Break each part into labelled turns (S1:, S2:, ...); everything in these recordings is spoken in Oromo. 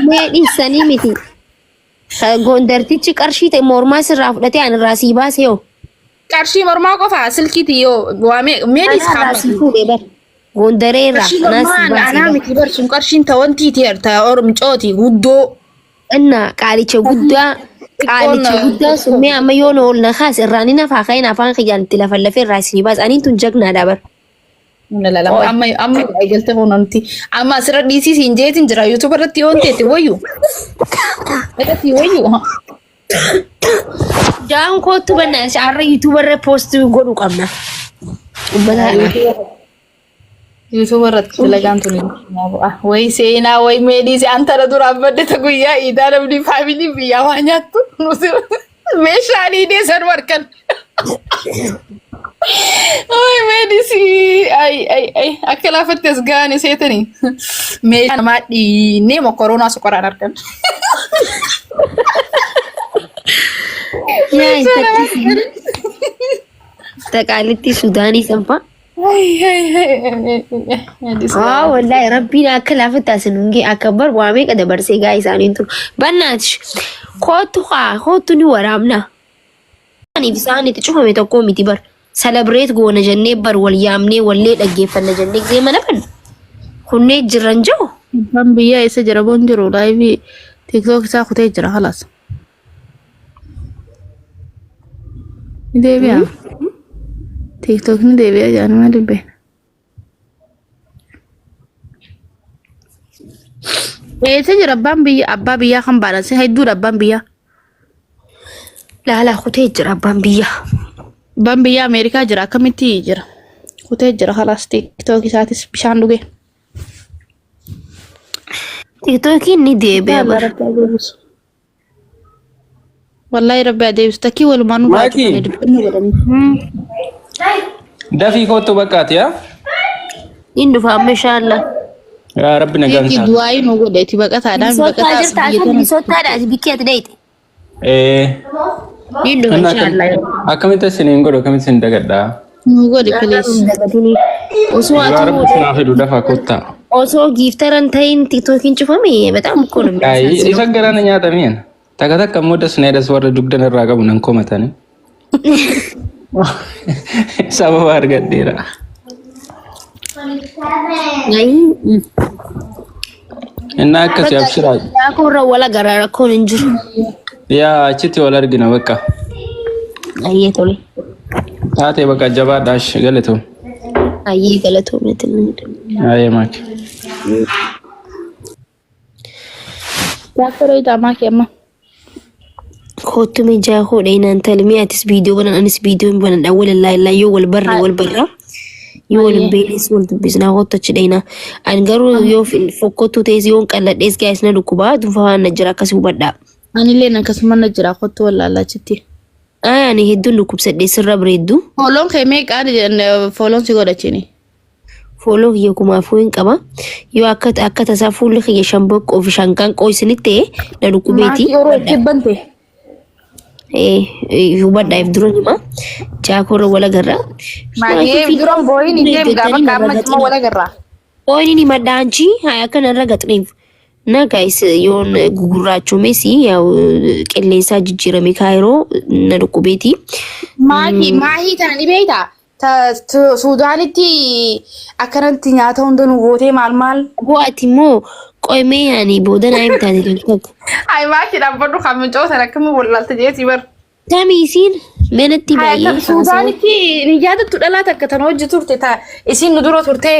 S1: Mee dhiissanii miti. Ka Gondartichi qarshii ta'e mormaa sirraa fudhatee ani irraa sii baase yoo.
S2: Qarshii mormaa qofa silkiiti yoo waamee mee
S1: Anaa
S2: dhiis
S1: irraa
S2: kaamma.
S1: sii fuudhee bar. Gondaree irraa
S2: Qarshii
S1: anaa
S2: mormaa
S1: sii baasee
S2: anaa
S1: bar.
S2: miti bar sun qarshiin ta wantiiti ta oromcooti guddoo.
S1: Inna qaalicha guddaa
S2: Xiqqoon
S1: qaalicha guddaa sun mee amma yoo na ol na kaase irraa ni nafaa ka'in afaan kiyyaan itti lafa lafee irraa isinii baase aniin tun jagnaadha bar.
S2: Lala amma amma eegalte kunuunti amma asirra dhiisii siin jeetiin jira YouTube irratti yoon teete wayyu. Irratti wayyu.
S1: Jaan kootu banna har'a YouTube irra post godhu qabna. Ummata kana.
S2: YouTube irratti dalagaan tuni. Way seenaa way mee dhiisii an tana duraan badde ta guyyaa iidaa namni faamilii biyyaa waa nyaattu nuti meeshaan iidee san warkan. Ay mee dhiisii ay ay ay akka laafatti as ga'anii seetanii meeshaa namaa dhiinee mokoroonaa suqaraan argan.
S1: Yaa intalli taqaalittii Sudaanii sanfaa. Haa wallaahi rabbiin akka laafatti asin hungee akka bar waa meeqa dabarsee gaa isaaniin turu. Bannaati kootu haa kootu ni waraabna. Aniif isaan itti cufame tokko miti bar. Salabreet goona jennee bar wal yaamnee wallee dhaggeeffanna jennee gisee mana banna. Kunnee jiran jiru.
S3: Abbaan biyyaa eessa jira boon jiru laayivii tiktook isaa kutee jira halas. Ni deebi'a. Tiktook ni deebi'a jedhan maal beekna. Eessa jira abbaan biyya abbaa biyyaa kan baadhan hedduudha abbaan biyyaa.
S1: Laalaa kutee jira abbaan biyyaa.
S3: Abbaan biyyaa Ameerikaa jira akkamitti jira? Kutee jira halaas tiktook isaatis bishaan dhuge.
S1: Tiktookiin ni deebi'a
S3: Inshallah
S1: bar.
S3: rabbi haa deebisu. Wallahi rabbi haa deebisu. Takkii walumaan nurraa
S4: Maaki.
S3: cufanii dubbannu godhanii.
S4: Dafii kottu bakkaati yaa.
S1: Inni dhufa amma inshaallah.
S4: Yaa rabbi nagaan
S3: Beeki
S4: isaa.
S3: du'aayii nu godheeti baqataadhaan
S1: Minisootaa
S3: baqataa
S1: jirta
S3: biyya
S1: ati
S3: tana.
S1: Minisootaadha ati bikkee ati dheeyte.
S4: Ee.
S1: Inni dhufa
S4: Inni
S1: inshaallah.
S4: akkamitti isiniin godhu akkamitti isin dagadhaa.
S3: Nu godhi please.
S1: Osoo
S4: Dhugaa rabbi
S1: atuu
S4: isin haa fidu dafaa kottaa.
S1: osoo giiftaran ta'in tiktookiin cufame በጣም እኮ ነው
S4: Ayi
S1: የሚያሳዝነው።
S4: isa garaana nyaatameen. Takka takka immoo das na jedhas warra dugdan irraa qabu nan komatani. Sababa argadheera.
S1: Ayi
S4: Innaa akkasi abshiraa.
S1: Yaakoo irra wal agarra rakkoon hin jiru.
S4: Yaa achitti wal argina bakka.
S1: Ayyee tole.
S4: Taatee bakka jabaadhaash galatoom.
S1: Ayyee galatoomne tilmaamne.
S4: Ayyee maaki.
S3: Daaktaroo ixaamaa kee amma.
S1: Kottu mijaa koo dheenaan talmii atis viidiyoo banan anis viidiyoo hin banadha walallaa illaa yoo wal barre wal barra yoo wal hin beeknes wal dubbisnaa kottu achi dheenaa an garuu yoo fokkottuu ta'es yoo hin qalladhees gaa'is na dhukkubaa dunfaa na jira akkasii hubadhaa.
S3: Anilleen akkasuma na jira kottu wallaallaa achitti.
S1: Ay ani hedduun dhukkubsadhee sirra bareeddu.
S3: Fooloon kee meeqaan fooloon si godhachini?
S1: Fooloo kiyya kumaafuu hin qaba. Yoo akka akka tasaa fuulli kiyya shambaqqoo fi shanqanqoo isinitti ta'e na dhukkubeeti.
S2: Maatii yeroo itti bante.
S1: Eh, hubadhaa if dura hima. Jaakorra wal agarra.
S2: Maatii dura booyin hin gaafa qaama cima wal agarra.
S1: Ooyiniin himadha anchi haa akka narra gaxniif. Na guys yoon gugurraachomes yaa'u qilleensaa jijjiirame kaayiroo na dhukkubeeti.
S2: Maahii maahii tana ni beektaa? Ta Suudaanitti akkanatti nyaata hunda nu gootee maal maal.
S1: Aboo ati immoo qoymee yaani booda naa himtaate kan tokko.
S2: Ay maakii dhaabbadhu kan mucoo sana akkamiin wallaalta jeetii bar.
S1: Tami isiin menatti baay'ee
S2: Suudaanitti ni yaadattu dhalaa takka tan hojii turte ta isiin nu dura turte.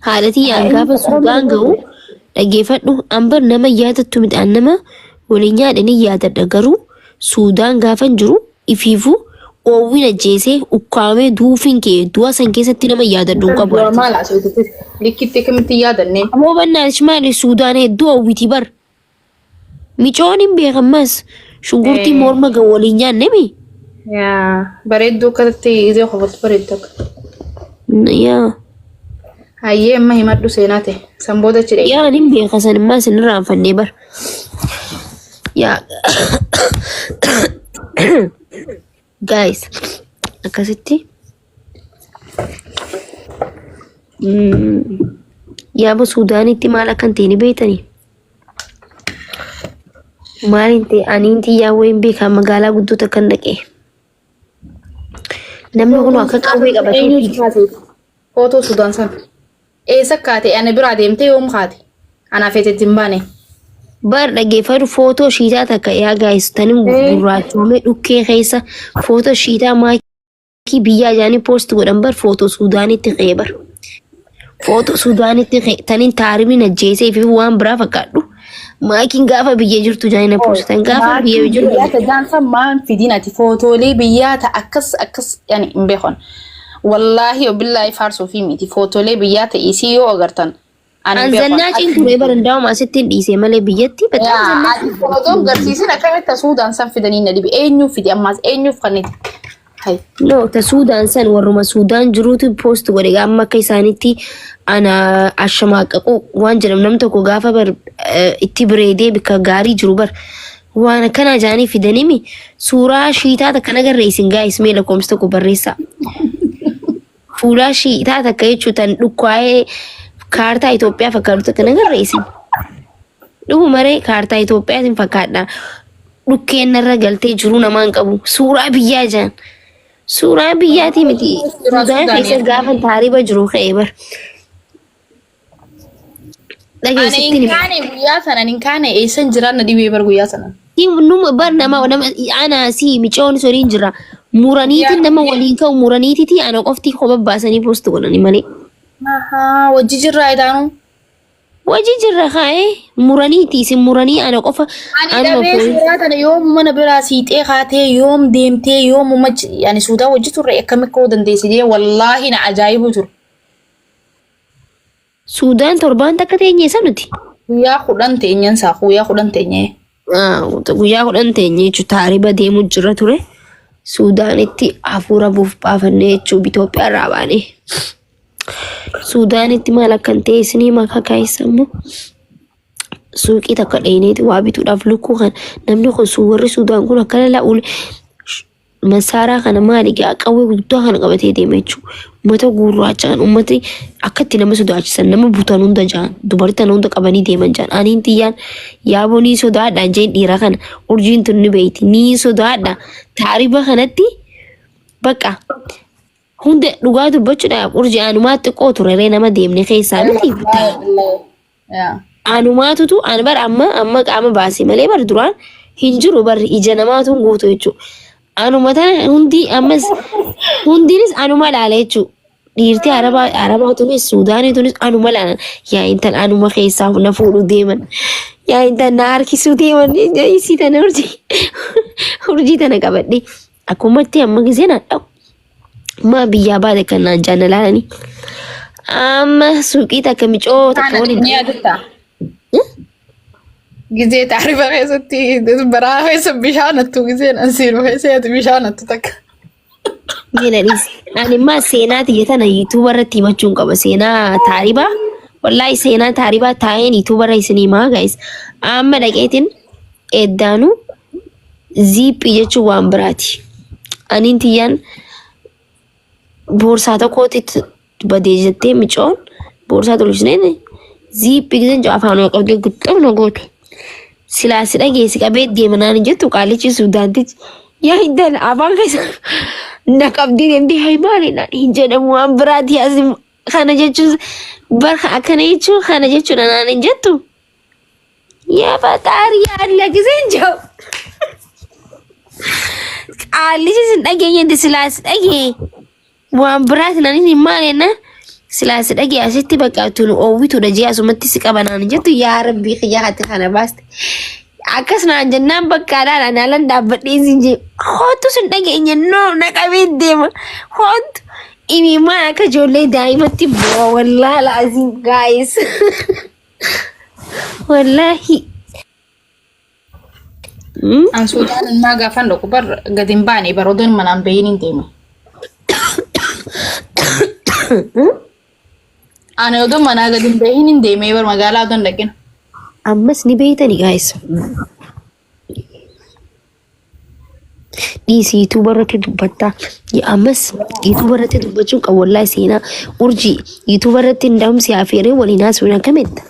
S1: Haadha tiyyaan gaafa Suudaan ga'u dhaggeeffadhu ambar nama yaadattu miti an nama waliin nyaadhe ni yaadadha garuu Suudaan gaafan jiru ifiifuu oowwiin ajjeesee ukkaamee duufiin kee du'a san keessatti nama yaadadhu hin qabu.
S2: Du'a maal asootitti likkitti akkamitti yaadannee.
S1: Aboo bannaanis maali Suudaan hedduu oowwiti bar. Micoon hin beekammas shunkurtii morma ga waliin nyaanne mi?
S2: Yaa bareedduu akkasitti izee qofatti bareeddu akka.
S1: Yaa
S2: Hayyee amma himadhu seenaa ta'e san booda achi dhaqe.
S1: yaa nin beeka san immaa isin irraanfannee bar. Yaa guys akkasitti Yaaba Suudaanitti maal akkan ta'e ni beektanii? Maal hin ta'e aniin tiyyaa wayin beekaa magaalaa guddoo takkan dhaqee. Namni kun akka qawwee qabatee
S2: Eenyu
S1: fiiga.
S2: kaase? Footoo Sudaan sana. Eessa kaate? Ani biraa deemtee yoom kaate? Anaa feetetti hin baane.
S1: Bar dhaggeeffadhu footoo shiitaa takka yaa gaayis tanin gurraachoomee dhukkee keessa footoo shiitaa maakii biyyaa jaanii poost godhan bar footoo Suudaanitti ka'e bar. Footoo Suudaanitti ka'e tanin taaribni najjeesee fi waan biraa fakkaadhu. Maakiin gaafa biyya jirtu jaanii na poostan gaafa biyya
S2: Maatiin
S1: jirtu.
S2: biyyaa ta jaansa maan fidin ati footoolee biyyaa ta akkas akkas yani hin beekon. Wallaahi billaahi faarsuu fi miti footoolee biyyaa ta isii yoo agartan ani hin
S1: An
S2: beekon.
S1: zannaaciin ture bara ndaa'uma asitti hin dhiisee malee biyyatti bexaam
S2: Yaa
S1: zannaacii
S2: ati footoo garsiisin akkamitti ta Suudaan san fidanii na dhibe eenyuuf fidi ammaas eenyuuf kanniti. Hay.
S1: No, ta Suudaan san warruma Suudaan jiruutu post godhe amma akka isaanitti ana ashamaaqaquu waan jedhamu nam tokko gaafa bar itti bireedee bikka gaarii jiru bar waan akkanaa jaanii fidanimi suuraa shiitaa takka nagarree isin gaa'is mee lakkoomsa tokko barreessaa. Fuulaa shiitaa takka jechuu tan dhukkaa'ee kaartaa Itoophiyaa fakkaatu takka nagarree isin. Dhuguma ree kaartaa Itoophiyaatiin fakkaadha. Dhukkeen narra galtee jiruu namaa hin qabu. Suuraa biyyaa jaan. Suuraa biyyaatii miti.
S2: Suuraa
S1: Suudaan keessa
S2: Suudaanii.
S1: gaafa taariba jiru ka'e bar.
S2: Ani
S1: Dhageessittiin
S2: hin
S1: hima.
S2: kaane guyyaa sana hin kaane eessan jiraan na dhibee bar guyyaa sana.
S1: Numa bar nama nama ana si micoon soriin jira. Muraniitiin nama waliin ka'u muraniititi ana qofti kopha baasanii post godhani malee.
S2: Ahaa wajji jirraa itaanu.
S1: Wajji jirra kaa'ee muraniiti isin muranii ana qofa
S2: Ani
S1: anuma
S2: dhabee
S1: poolis.
S2: suuraa tana yoom mana biraa siixee kaatee yoom deemtee yoom ani suutaa wajji turre akkami ka'uu dandeesse jee wallaahi na ajaa'ibu ture.
S1: Suudaan torbaan takka teenye isa nuti.
S2: Guyyaa 10 teenyan saa guyyaa 10 teenyee.
S1: Guyyaa 10 teenye jechuun taariba deemu jira ture. Suudaanitti hafuura buuf baafannee jechuun Itoophiyaa irraa baanee. Suudaanitti maal akkan ta'e isinii makaa kaayessa immoo suuqii takka dheeneeti waa bituudhaaf lukkuu kan namni kun warri Suudaan kun akkana la'uun masaaraa kana maali gaa qawwee guddaa kana qabatee deema jechuudha. Uummata gurraacha kan uummati akka itti nama sodaachisan nama butan hunda jaan dubartii tana hunda qabanii deeman jaan aniin tiyyaan yaaboo ni sodaadha jeen dhiira kana urjiin tun ni beeyti ni sodaadha taariba kanatti bakka hunda dhugaa dubbachuudhaaf urji anumaa xiqqoo ture ree nama deemne keessaa miti Anumaatutu an bar amma amma qaama baase malee bar duraan hin jiru bar ija namaatu hin guutu jechuudha. Anuma tana hundi ammas hundinis anuma laala jechuudha. Dhiirti arabaa arabaa tunis suudaanii tunis anuma laalan yaa intal anuma keessaa na fuudhu deeman yaa intal na harkisuu deeman isii tana urjii urjii tana qabadhe akkumatti amma gisee na dhaqu. Maa biyyaa baate kan naan jaana laalanii. Amma suuqii takka micoo takka
S2: Kana
S1: waliin.
S2: ni yaadatta. Gizee taarifa keessatti baraa keessa bishaan attu gizeen asiin keessa ati bishaan attu takka.
S1: Miila dhiisi. Ani immoo seenaa tiyya tana yuutuuba irratti himachuun qaba. Seenaa taaribaa. Wallaahi seenaa taaribaa taa'een yuutuuba irra isin himaa gaa'is. Amma dhaqeetiin eddaanuu ziiphii jechuun waan biraati. Aniin tiyyaan boorsaa tokkootti badee jettee micoon boorsaa tolchineen ziiphii giseen jedhu afaan waa qabdee guddam na goote. Silaa si dhageessi qabee deema naan hin jettu qaalichi suudaantichi. Yaa intala afaan keessa na qabdee deemtee hay maali naan hin jedhamu waan biraati asi kana jechuun barka akkana jechuun kana jechuudha naan hin jettu. Yaa faxaari yaalla giseen jiru. Qaallichi sin dhageenye inti silaa si dhagee waan biraati naan hin maalenna silaa si dhagee asitti bakka tun oowwituudha jee asumatti si qaba naan hin jettu yaa rabbii kiyya hati kana baaste. Akkas naan jennaan bakka alaala naalan dhaabbadhee sin jee hoottu sin dhageenye noo na qabee deema hoottu imimmaan akka ijoollee daa'imatti bu'a wallaahi laaziim gaayis. Wallaahi.
S2: An Suudaan ilmaa gaafan dhaqu bar gadi hin baane bar odoon manaan bahiin hin deeme. Ani odoon manaa gadi hin bahiin hin deeme bar magaalaa odoon dhaqin.
S1: Ammas ni beeytani guys. Dhiisi yuutuuba irratti dubbattaa. Ammas yuutuuba irratti dubbachuun qabu wallaahi seenaa urjii yuutuuba irratti hin da'umsi afeeree waliin haasawuun akkamitti?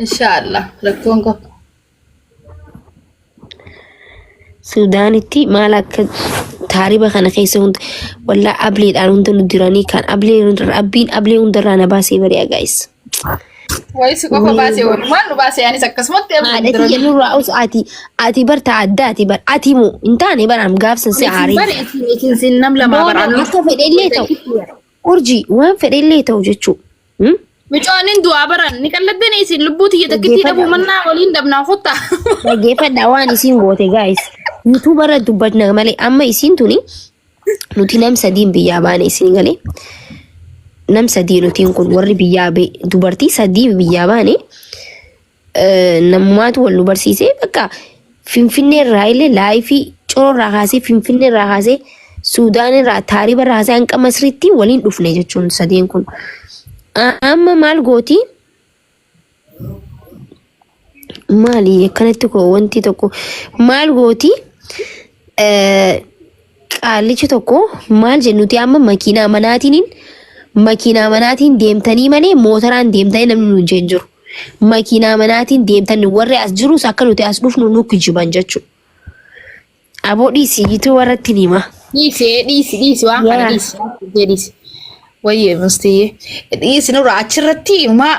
S2: Inshaallah rakkoon qabu.
S1: Suudaanitti maal akka taariba kana keessa hunda wallaa ableedhaan hunda nu diranii kan ablee hundarra abbiin ablee hundarraa na baasee bari'a gaa'is.
S2: Wayi si qofa baasee walumaan nu baasee anis akkasumatti
S1: Haadha tiyya nurraa us ati ati bar ta adda ati bar ati moo hin taane bar am gaafsan si aarii.
S2: Bari isin isin nam lamaa
S1: No, no,
S2: baraan
S1: akka fedhellee ta'u urjii waan fedhellee ta'u jechuu. Hmm?
S2: Micoonin du'aa baran ni qalladdani isin lubbuu tiyya takkittii dhabuu mannaa waliin dhabnaa kottaa.
S1: Dhaggeeffadhaa waan isiin goote guys. YouTube irra dubbatna malee amma isiin tuni nuti nam sadiin biyyaa baane isin galee. Nam sadii nutiin kun warri biyyaa dubartii sadii biyyaa baane namumaatu wal nu barsiisee bakka Finfinnee irraa illee laayifii coroo irraa kaasee Finfinnee irraa kaasee Suudaan irraa taariba irraa kaasee hanqa Masriitti waliin dhufne jechuun sadeen kun. Amma maal gooti? Maali akkanatti koo wanti tokko maal gooti? Qaallichi tokko maal jennu nuti amma makiinaa manaatiin makiinaa manaatiin deemtanii malee mootoraan deemtanii namni nuun jeen jiru. Makiinaa manaatiin deemtanii warri as jirus akka nuti as dhufnu nu kijiban jechuudha. Aboo dhiisi yituu warratti ni hima.
S2: Dhiisi dhiisi dhiisi waan kana
S1: Yaa.
S2: dhiisi dhiisi. Wayyee mustiyyee dhiisi nurra achirratti maa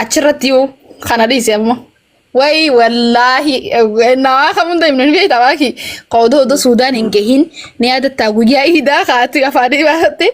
S2: achirratti yoo kana dhiisi amma. Wayi wallaahi nawaa kam hunda himnu ni beekta baaki qoodoo odoo Suudaan hin gahin ni yaadattaa guyyaa iidaa kaati afaanii baafatte.